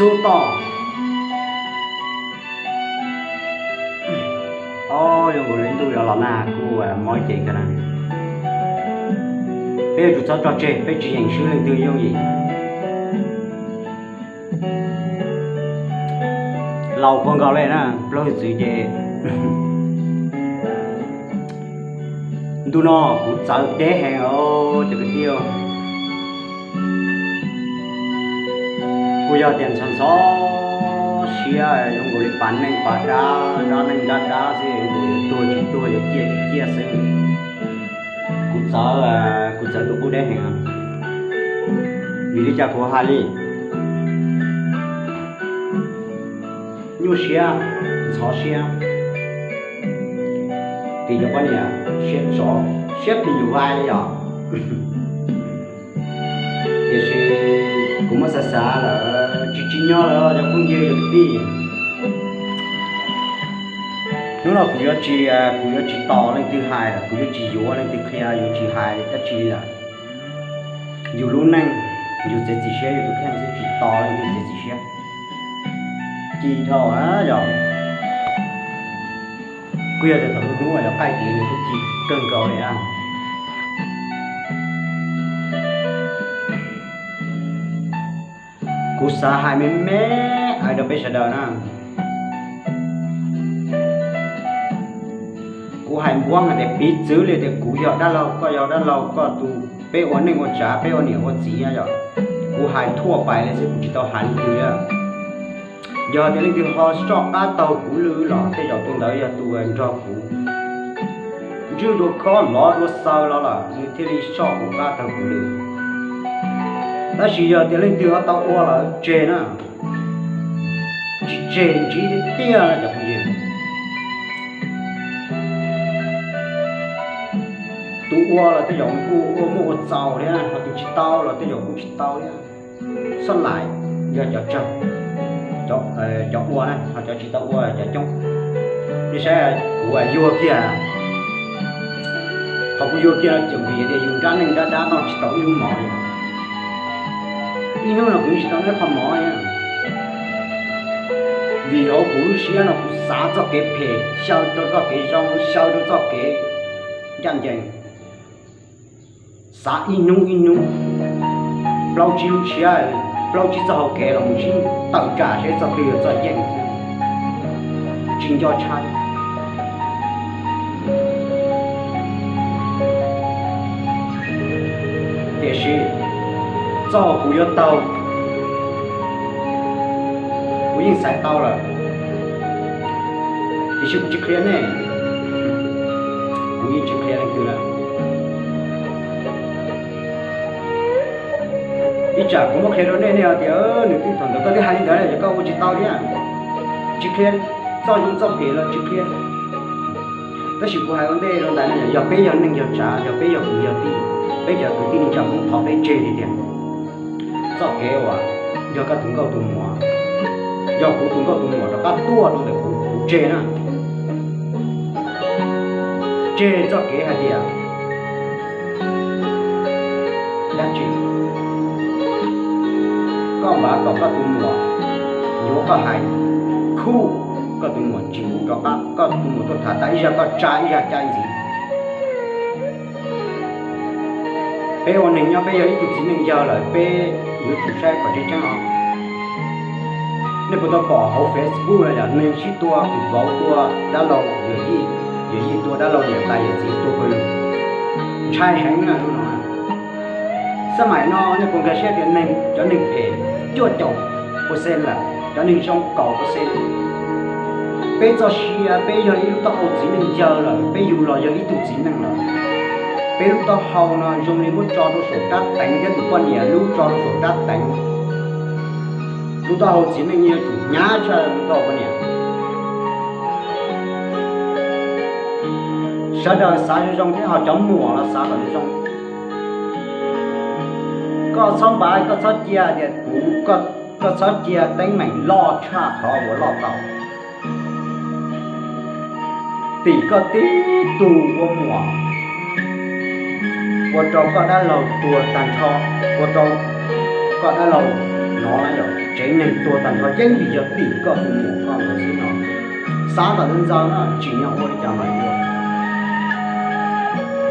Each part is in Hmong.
Tub toj. Ob, zoo nkaus li ntuj yuav los na, kuj mob cev kawg na. Peb yuav tsum txhob tso tseg, peb tsis yeem swb leej twg yooj yim. Laus kawg nkaus li na, plaub hwj txwv ces ntuj no kuv txawv deb heev os cov kwv tij. Kuj yog tias ntxhov ntxhov siab zoo nkaus li pas neej pas dab, dab neej dab dab xwb, yuav tuag tsis tuag, yuav ciaj tsis ciaj xwb. Kuv txawv, kuv txawv tus qub deb heev. Vim li cas kuv hais li? Nyuaj siab, ntxhov siab, tim cov poj niam siab tsov, siab plis yus vai li os. Tiam sis kuv muab xav xav lawm tsis tsim nyog lawm cov phooj ywg cov kwv tij. Hnub no kuv yuav tsis, kuv yuav tsis tos leej twg hais lawm, kuv yuav tsis yuav leej twg qhia, yuav tsis hais dab tsi li lawm. Yus lub neej, yus txiav txim siab yus tus kheej xwb, tsis tos leej twg txiav txim siab. Ci dhau yog kuj yog tias thaum lub hnub uas yog qaij tid nws kuj ci kawg nkaus li na. Kuv xav hais me me hais rau peb sawv daws na. Kuv hais npuab hais tias piv txwv li tias kuv yog dab laug, koj yog dab laug, koj tus, peb ua neej ua tsav, peb ua niam ua txiv yom. Kuv hais thuaj pais li xwb, kuv tsis tau hais leej twg li. Yog tias leej twg ho soj qab taug kuv lw los tej zaum tus ntawd yog tus nrog kuv ntswj dua khob lov dua xaws los lawm nws thiaj li soj kuv qab taug kuv lw. Tab sis yog tias leej twg ho tau ua lawm tseg na, tsis tseg ntsib tiag tiag cov phooj ywg. Tus ua los tej zaum kuj ua muaj ua txaus thiab, ho tus tsis tau los tej zaum kuj tsis tau thiab. Xab lais yog cov tsawg, cov ua na, ho cov tsis tau ua cov coob. Nej saib kuv yuag kiag, qhov kuv yuag kiag no ces vim tias yus nrab neej nrab dab noj tsis tau ib lub mov li. Ib hnub no kuv tsis tau noj qhov mov li. Vim hauv kuv lub siab no kuv xav txoj kev phem, xyaw rau txoj kev zoo, xyaw rau txoj kev ncaj ncees. Xav ib hnub ib hnub, plaub tsib lub tshiab, plaub tsib txoj hau kev los mus sib tawm tsam seb txoj twg yog txoj yeej, tsis nco tshaj. Tiam sis txoj kuv yuav taug, kuv yeej xaiv tau lawm, tiam sis kuv tsis qhia nej, kuv yeej tsis qhia leej twg lawm. Ib tsam kuv muab qhia rau nej, nej hais tias nws twb thaum ntawd koj twb hais li ntawd yog koj ua tsis tau thiab. Tsis qhia, txoj zoo txoj phem los tsis qhia. Tab sis kuv hais ua ntej rau ntawd no yog peb yog neej yog tsav, yog peb yog kwv yog tij, peb cov kwv tij neej tsa Hmoob thov peb tseg li tiag. Txoj kev uas yog koj tus nkauj tus muam, yog kuv tus nkauj tus muam rov qab tuaj rau ntawm kuv, kuv tseg na. Tseg txoj kev hais tias dab tsi, koj npaj kom koj tus muam yuav koj hais, khuj, koj tus muam tsis pub rov qab, koj tus muam tuaj tham tas ib zaj koj tsa ib zaj cai ntxiv. Peb ua neeg nyob peb yog ib tug txiv neej yawg lawm peb yuav tsum saib kom tseeb tseeb os. Nej puas tau pom hauv Facebook no yog neeg sib tua, vauv tua dab laug yawm yij, yawm yij tua dab laug niam tais yawm txiv tua pawg lug, ntshai heev na lub no. Xab maim no nej puas nkag siab tias neeg, cov neeg phem cuaj caum percent lawm, cov neeg zoo kaum percent. Peb txoj sia peb yog ib lub taub hau txiv neej yawg lawm, peb yug los yog ib tug txiv neej lawm. Peb lub taub hau no zoo li muab tso rau saum rab teev thiab tus poj niam lub tso rau saum rab teev. Lub taub hau txiv neej yuav tsum hnyav tshaj lub taub hau poj niam. Sawv daws xav zoo zoo thiab ho cov muam los xav kom zoo. Koj txhob npaj, koj txhob cia tias kuv, koj txhob cia teeb meem loj tshaj qhov uas loj tau. Tim koj tib tug ua muam, ua rau koj dab laug tuag tag nrho, ua rau koj dab laug hnov na yom. tsev neeg tuag tag nrho yeej vim yog tim koj tus muam koj ntawd xwb no. Xav kom ntxaws ntxaws no tsim nyog ua li cas mas ua.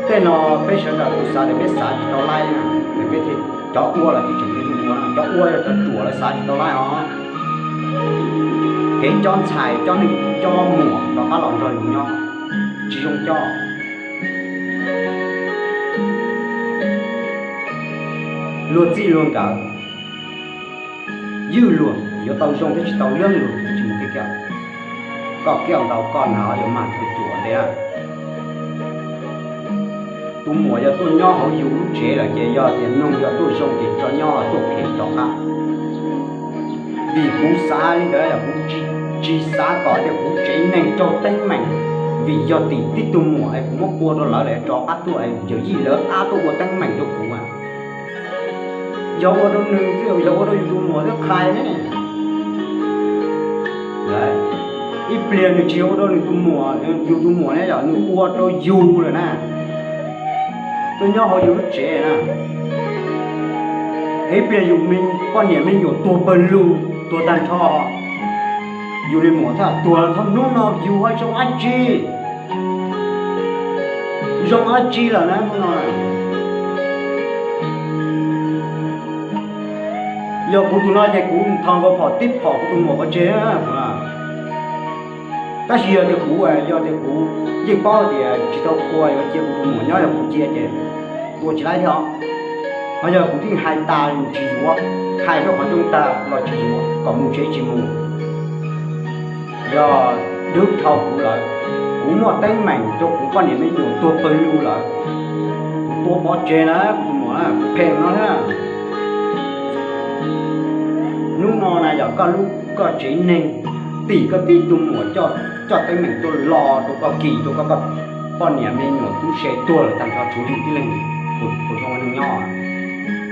Tej no peb sawv daws kuv xav tias peb xav tsis tau laib na, peb thiaj cov ua los thiaj tseem ua, cov ua yog cov ruam lawv xav tsis tau laib os. Kev coj ntxhais coj neej coj muam rov qab los nrog yus nyob tsis zoo coj. Luag txij luag nkawm, ywj luag yuav tau zoo thiab tsis tau leej luag tsis mus kiag kiag. Koj kiag ntau koj hnav yuav mag tug cuam ntev lawm. Tus muam yog tuaj nyob hauv yus lub tsev lawm ces yog tias noog yog tuaj zoo ces tso nyob, tuaj phem rov qab. Vim kuv xav li ntawd yog kuv tsis xav kom tias kuv tsev neeg raug teeb meem vim yog tim tib tug muam es kuv muab qua rau lawv lawm rov qab tuaj es yawm yij lawv qab tuaj ua teeb meem rau kuv. Yog ua rau nws xwb, yog ua rau yus tus muam twb qhais ne. Ib pliag nws tsis ua rau nws tus muam, yus tus muam ne, yog nws ua rau yus lawm na, tuaj nyob hauv yus lub tsev na, ib pliag yus poj niam me nyuam tuag pawg lug tuag tag nrho, yus li muam thiaj tuag, thaum hnub no yus ho zoo dab tsi? Zoo dab tsi lawm na hnub no? Yog kuv tus no ces kuv nthos nkaus phom tib phom kuv tus muam pov tseg. Tab sis yog tias kuv, yog tias kuv yeej paub tias tsis tau qhua yuav cia kuv tus muam nyob, yog kuv cia ces ua tsis laib thiab os. Ho yog kuv thiaj hais tas tsis yuav, hais rau qhov zoo tas los tsis yuav, kom mus tsev tsis mus. Yog dwb dhau kuv lawm, kuv muaj teeb meem rau kuv poj niam me nyuam tuag pawg lug lawm, kuv tua pov tseg na kuv tus muam, kuv phem no thiab. Hnub no na yog koj lub koj tsev neeg tim koj tib tug muam coj teeb meem tuaj los rau koj, kis rau koj, koj poj niam me nyuam tub se tuag lawm tag nrho, tshuav yus tib leeg puas zoo neej nyob,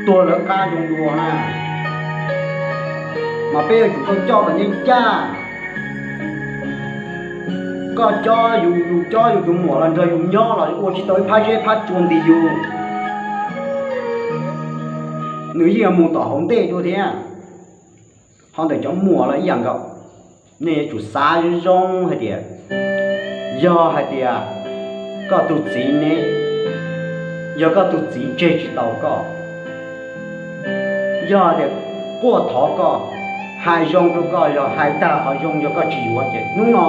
tuag lawv qab zoo dua na. Mas peb yuav tsum tau coj kom ncaj ncaj. Koj cob yus, yus cob yus tus muam los nrog yus nyob los ua tsis tau ib phab zeb phab tsua nti yus. Nws yeej yuav mus tom hauv ntej dua thiab. Ho ntawm cov muam los ib yam nkaus, nej yuav tsum xav zoo zoo hais tias, yog hais tias koj tus txiv ne, yog koj tus txiv tseg tsis tau koj, yog tias quaj thov koj, hais zoo rau koj, yog hais tag qhov zoo yog koj tsis yuav ces hnub no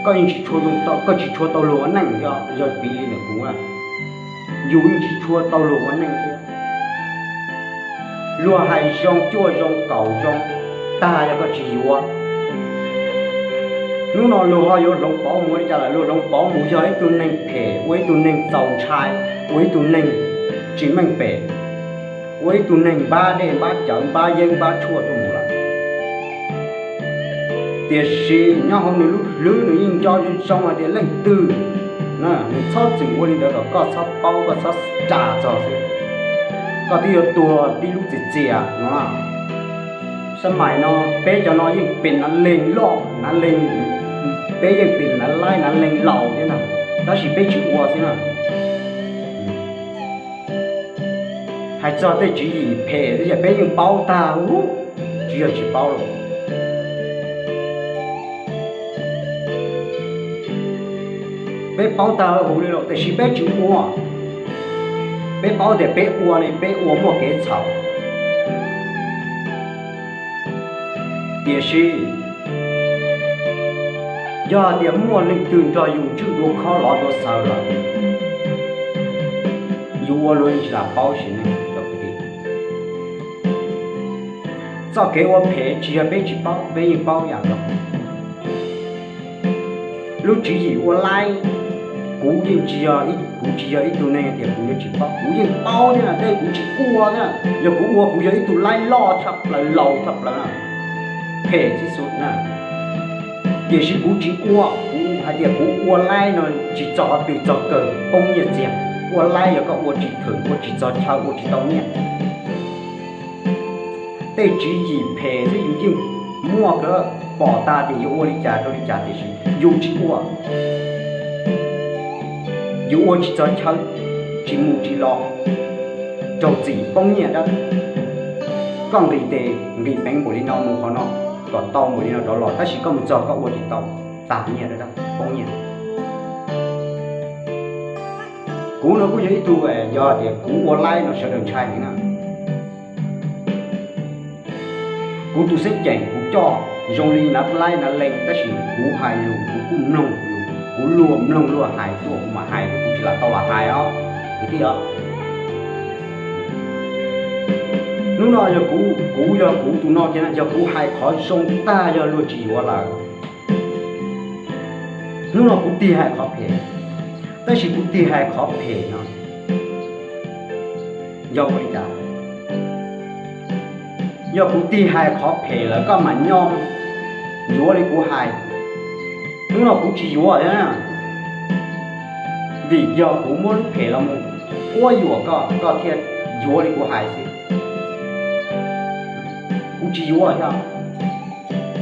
koj yeej tsis tshua, koj tsis tshua tau luag ua neej thiab. Yog piv li ntawm kuv, yus yeej tsis tshua tau luag ua neej thiab. Luag hais zoo cuaj zoo kaum zoo tag yog koj tsis yuav, hnub no luag ho yuav hloov pauv mus ua li cas lawm? Luag hloov pauv mus yog ib tug neeg phem, ua ib tug neeg txaus ntshai, ua ib tug neeg tsis meej pem, ua ib tug neeg npab dej npab cawv npab yeeb npab tshuaj tuaj mus lawm. Tiam sis nyob hauv nws lub hlwb nws yeej nco zoo zoo hais tias leej twg, nws txhob txwm ua li ntawd kom koj txhob paub, koj txhob ras txog xwb, koj twb yuav tuag tib lub txias txias no. Sab mais no peb cov no yeej pem nav leeg loj nav leeg, peb yeej pem nav laib nav leeg laus thiab na, tab sis peb tsis ua xwb na. Hais txog tej tswv yim phem xwb ces peb yeej paub tag huv, tsis yog tsis paub los. Peb paub tag huv li los tiam sis peb tsis ua. Peb paub tias peb ua ne peb ua muaj kev txhaum. Tiam sis yog tias muaj leej twg nrog yus ntswj dua khob lov dua xaws lawm, yus ua luag yeej tsis lam paub sim neej cov kwv tij. Txoj kev ua phem tsis yog peb tsis paub, peb yeej paub yam nkaus. Lub tswv yim ua laib, kuv yeej tsis yog, kuv tsis yog ib tug neeg tias kuv yuav tsis paub, kuv yeej paub thiab na, tab sis kuv tsis ua thiab. Yog kuv ua kuv yog ib tug laib loj tshaj plaws laus tshaj plaws na, phem txhij xwb na. Tiam sis kuv tsis ua, kuv hais tias kuv ua laib no tsis txog qhov twg txog kawg poob nyiaj txiag. Ua laib yog koj ua tsis thwm, ua tsis txog chaw, ua tsis tau nyiaj. Tej tswv yim phem xwb yus yeej muaj kawg, pom tag tias yuav ua li cas rau li cas tiam sis yus tsis ua. Yus ua tsis txog chaw, tsis mus tsis los, raug txim poob nyiaj dab. Koj nqis tes nqis peev npaum li no mus qhov no, kom tau npaum li no rov los, tab sis koj mus txog koj ua tsis tau, tag nyiaj, poob nyiaj. Kuv no kuj yog ib tug, yog tias kuv ua laib no sawv daws ntshai heev na. Kuv tus xeeb ceem kuv coj zoo li nav laib nav lees, tab sis kuv hais lus kuv kuj mloog, kuv luag mloog luag hais tuaj kuv mam hais, kuv tsis lam tau los hais os kwv tij os. Hnub no yog kuv, kuv yog kuv tus no kiag, yog kuv hais qhov zoo tag yog luag tsis yuav lawm. Hnub no kuv tig hais qhov phem, tab sis kuv tig hais qhov phem no yog ua li cas? Yog kuv tig hais qhov phem lawm koj mam nyob yuav li kuv hais, hnub no kuv tsis yuav thiab, vim yog kuv muab lub phem los mus quab yuam koj, koj thiaj yuav li kuv hais xwb. Kuv tsis yuav thiab,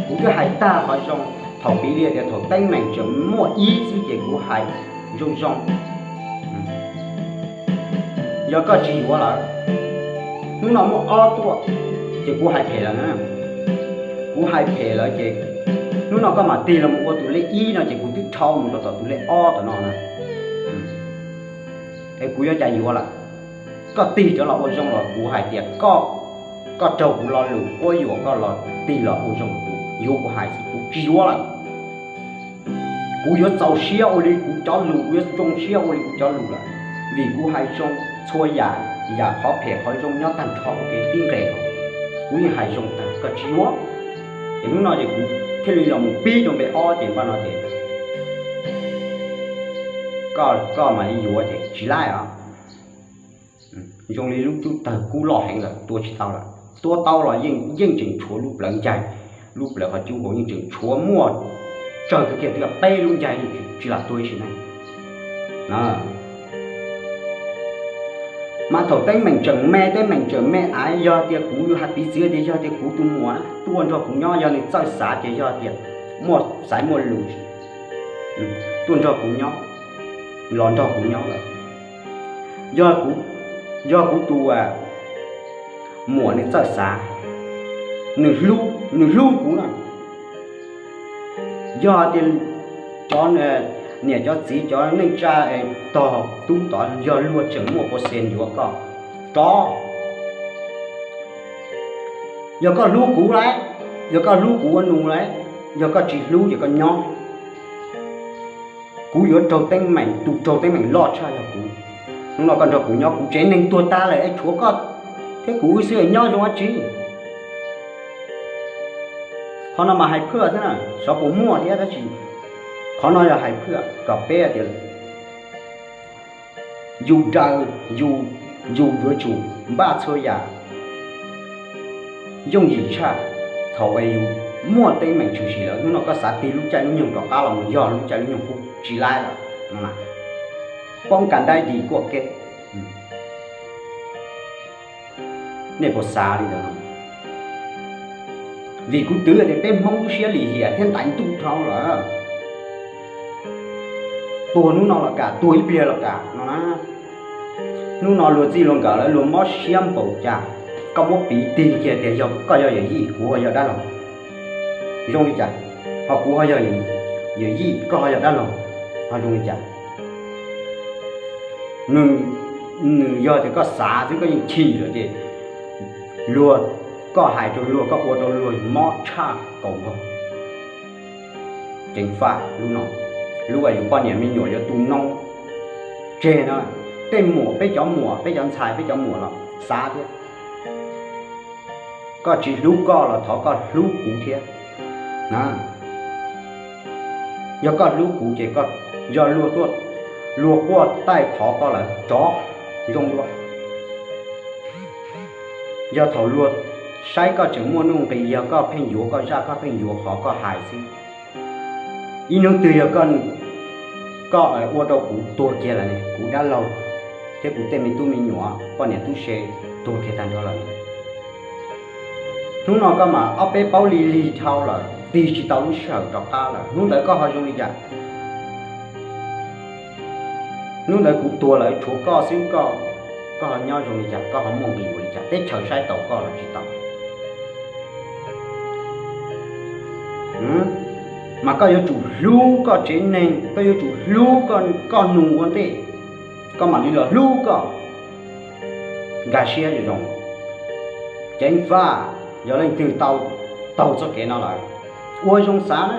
kuv twb hais tag qhov zoo. Thaum piv li tias thaum teeb meem tseem muaj ib xwb ces kuv hais zoo zoo. Yog koj tsis yuav lawm, hnub no muaj ob tuaj, ces kuv hais phem lawm na. Kuv hais phem lawm ces hnub no koj mam tig los mus ua tus lej ib no ces kuv twb dhau mus rau tom tus lej ob tom no na. Es kuv yuav cas yuav lawm? Koj tig rov los ua zoo los kuv hais tias koj, koj raug kuv lo lus quab yuam koj los tig los ua zoo, kuv yuav kuv hais xwb, kuv tsis yuav lawm. Kuv yuav txaus siab ua li kuv cov lus, kuv yuav zoo siab ua li kuv cov lus lawm, vim kuv hais zoo txhua yam, yam qhov phem qhov zoo nyob tag nrho ua ke tib nqes, kuv yeej hais zoo tag, koj tsis yuav. Ces hnub no ces kuv thiaj li los mus pib rau npe ob ces npaj no ces koj, koj mam li yuav ces tsis laij os. Zoo li lub cub tawg kub loj heev lawm, tua tsis tau lawm, tua tau los yeej tseem tshuav lub plawv ncaig, lub plawv qhov cub hauv yeej tseem tshuav muaj tsawg kiag twb yog peb lub ncaig, tsis lam tuag ib sim neej. Mas thaum teeb meem tseem me, teeb meem tseem me aiv, yog tias kuv hais piv txwv tias yog tias kuv tus muam tuaj nrog kuv nyob, yog nws txawj xav ces yog tias muaj xaiv muaj lus tuaj nrog kuv nyob, los nrog kuv nyob lawm. Yog kuv tus muam nws txawj xav, nws hlub, nws hlub kuv na. Yog tias cov niam cov txiv cov neej tsa tog tub tod yog luag tseem muaj pos xes yuav koj, rov. Yog koj hlub kuv lawm, yog koj hlub kuv ua nus lawm, yog koj tsis hlub ces koj nyob. Kuv yuav raug teeb meem, tus raug teeb meem loj tshaj yog kuv. Hnub no koj nrog kuv nyob, kuv tsev neeg tuag tag lawm es tshuav koj thiab kuv wb xwb, nyob zoo dab tsi? Qhov no mas hais phwj thiab na, xyov puas muaj thiab, tab sis qhov no yog hais phwj kom peb tias yus daws, yus, yus yuav tsum npaj txhua yam yooj yim tshaj. Thaum uas yus muaj teeb meem tshwm sim lawm, hnub no koj xav tig lub caij lub nyoog rov qab los mus yog lub caij lub nyoog kuj tsis laib lawm no. Poob kas daib dis kuaj keb. Nej puas xav li ntawd no? Vim kuv twv tias peb Hmoob lub siab lim hiam thiab ntais ntuj dhau lawm. Tuag hnub no los kam, tuag ib pliag los kam no na. Hnub no luag txij luag nkawm lawv luag mob siab npaum cas, koj muab piv tig kiag tias yog koj yog yawm yij, kuv ho yog dab laug, zoo li cas? Ho kuv ho yog yawm yij, koj ho yog dab laug, ho zoo li cas? Nws, nws yog tias koj xav xwb koj yeej chim lawm ces luag, koj hais rau luag, koj ua rau luag mob tshaj kaum nkaus. Ceev faj lub no, lub uas yus poj niam me nyuam yuav tu noob tseg no. Tej muam, peb cov muam, peb cov ntxhais, peb cov muam los xav thiab. Koj tsis hlub koj los thov koj hlub kuv thiab. Yog koj hlub kuv ces koj, yog luag tuaj, luag quaj taij thov koj lawm rov zoo dua. Yog thaum luag saib koj tseem muaj nuj nqis, yog koj pheej yuav koj zaj, koj pheej yuav qhov koj hais xwb. Ib hnub twg yog koj, koj ua rau kuv tuag kiag lawm, kuv dab laug thiab kuv tej me tub me nyuam poj niam tub se tuag kiag tag nrho lawm. Hnub no koj mas ob peb paub lig lig dhau lawm, tig tsis tau lub sij hawm rov qab lawm. Hnub ntawd koj ho zoo li cas? Hnub ntawd kuv tuag lawm tshuav koj xwb, koj, koj ho nyob zoo li cas, koj ho muaj nqis ua li cas, teb chaws saib taus koj los tsis taus? Mas koj yuav tsum hlub koj tsev neeg, koj yuav tsum hlub koj nus ua ntej, koj mam li los hlub koj. Nkag siab zoo zoo, ceev faj. Yog leej twg tau taug txoj kev no lawm, ua zoo xav na.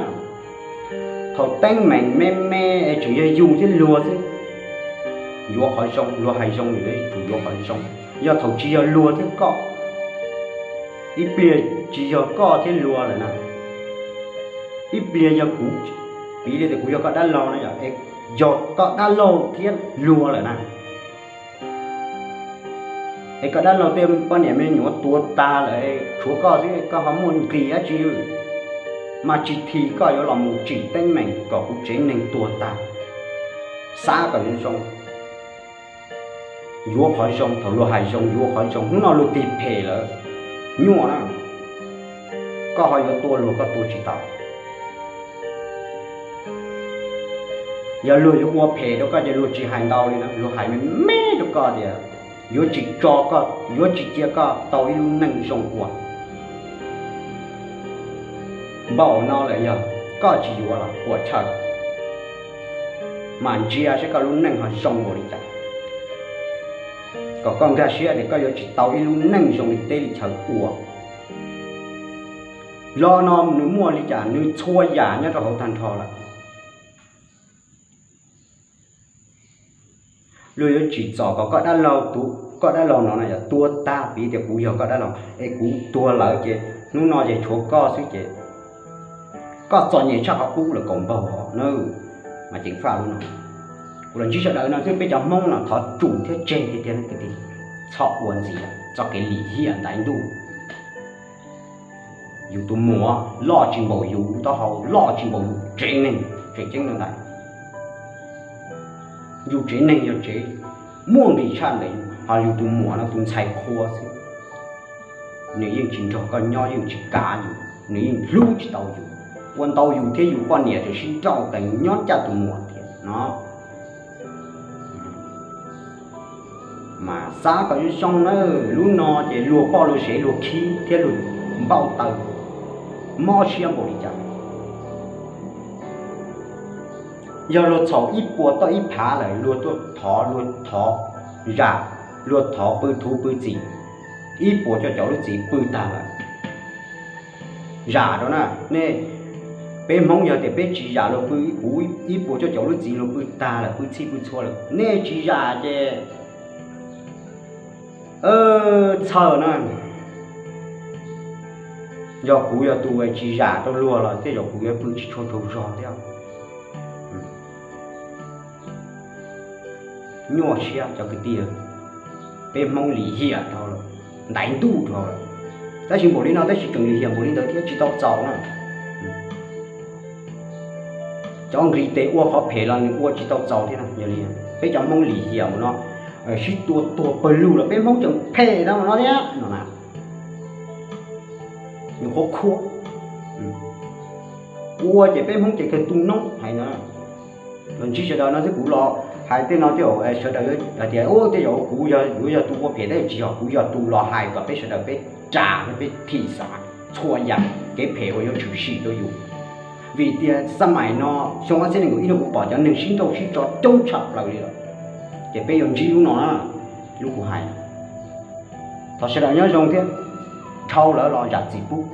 Thaum teeb meem me me es tseem yog yus thiab luag xwb, yuav qhov zoo, luag hais zoo yuav tsum yuav qhov zoo. Yog thaum tsis yog luag thiab koj, ib pliag tsis yog koj thiab luag lawm na, ib pliag yog kuv, piv li tias kuv yog koj dab laug no, yog koj dab laug thiab luag lawm na, es koj dab laug tej poj niam me nyuam tuag tag lawm, tshuav koj xwb, koj ho muaj nqis dab tsi? Mas tsis this koj yuav los mus tsim teeb meem kom kuv tsev neeg tuag tag. Xav kom zoo zoo, yuav qhov zoo. Thaum luag hais zoo yuav qhov zoo, hnub no luag tig phem lawm, nyuaj na, koj ho yuav tua luag koj tua tsis tau. Yog luag yuav ua phem rau koj ces luag tsis hais ntau li na, luag hais me me rau koj tias yuav tsis tso koj, yuav tsis cia koj tau ib lub neej zoo ua. Npaum no lawm yog koj tsis yuav los puas chawj, mas ntsia saib koj lub neej ho zoo npaum li cas, kom koj nkag siab tias koj yuav tsis tau ib lub neej zoo li teb li chaw ua. Lo no nws muaj li cas, nws txhua yam nyob rau hauv tag nrho lawm. Luag yuav tsim txom kom koj dab laug, tus koj dab laug no no yog tuag tag, piv tias kuv yog koj dab laug es kuv tuag lawm ces hnub no ces tshuav koj xwb ces koj txom nyem tshaj qhov qub lawm kaum npaug na. Mas ceev faj lub no, kuv los ntsib sawv daws no xwb, peb cov Hmoob no thov tsum thiab tseg tiag tiag kwv tij, txhob ua ntxiv txoj kev lim hiam ntaiv ntuj. Yus tus muam loj tsis npaum yus, taub hau loj tsis npaum yus tsev neeg, tseem ceeb ntau ntawd. Yus tsev neeg yog tsev muaj nqis tshaj ntawm yus, ho yus tus muam no tus ntxhais qhua xwb, nws yeej tsis nrog koj nyob, yeej tsis kav yus, nws yeej hlub tsis tau yus, ua ntau yus thiab yus poj niam tseem sib nrauj qees nyob ncaj tus muam thiab no. Mas xav kom zoo zoo na, lub no ces luag poj luag sev luag khib thiab luag npau taws, mob siab npaum li cas. Yog luag txhaum ib puas toj ib phav lawm, luag tuaj thov, luag thov zam, luag thov pw thuv pw txim, ib puas cuaj caum lub txiv pw tag lawm. Zam rau na nej, peb Hmoob yog tias peb tsis zam luag pw, kuv ib puas cuaj caum lub txiv luag pw tag lawm, pw txhij pw txhua lawm, nej tsis zam ces txhawj na. Yog kuv yog tus tsis zam rau luag los tej zaum kuv yuav pw tsis tshua tsaug zog thiab. Nyuaj siab cov kwv tij, peb Hmoob lim hiam dhau lawm, ntaiv ntuj dhau lawm. Tab sis npaum li no tab sis tseem lim hiam npaum li ntawd thiab tsis tau txaus na. Cov nqis tes ua qhov phem los nws ua tsis tau txaus thiab no. Yog li peb cov Hmoob lim hiam mus no, sib tua tuag pawg lug los peb Hmoob tseem phem no no thiab no na. Nws qhuav khuab ua ces peb Hmoob ces kawg tu noob hais no. Los ntsib sawv daws no thiab kuv los hais tej no thiab sawv daws hais tias tej zaum kuv yuav yog tus ua phem, tab sis tsis yog, kuv yog tus los hais kom peb sawv daws peb ras thiab peb thim xav txhua yam kev phem uas yuav tshwm sim rau yus. Vim tias xab maim no xyoo ob txhiab nees nkaum ib no kuv pom cov neeg sib nrauj sib tso coob tshaj plaws li lawm, ces peb yuav ntsib lub no na, lub kuv hais. Thov sawv daws nyob zoo thiab, dhau lawm los zam txim pub.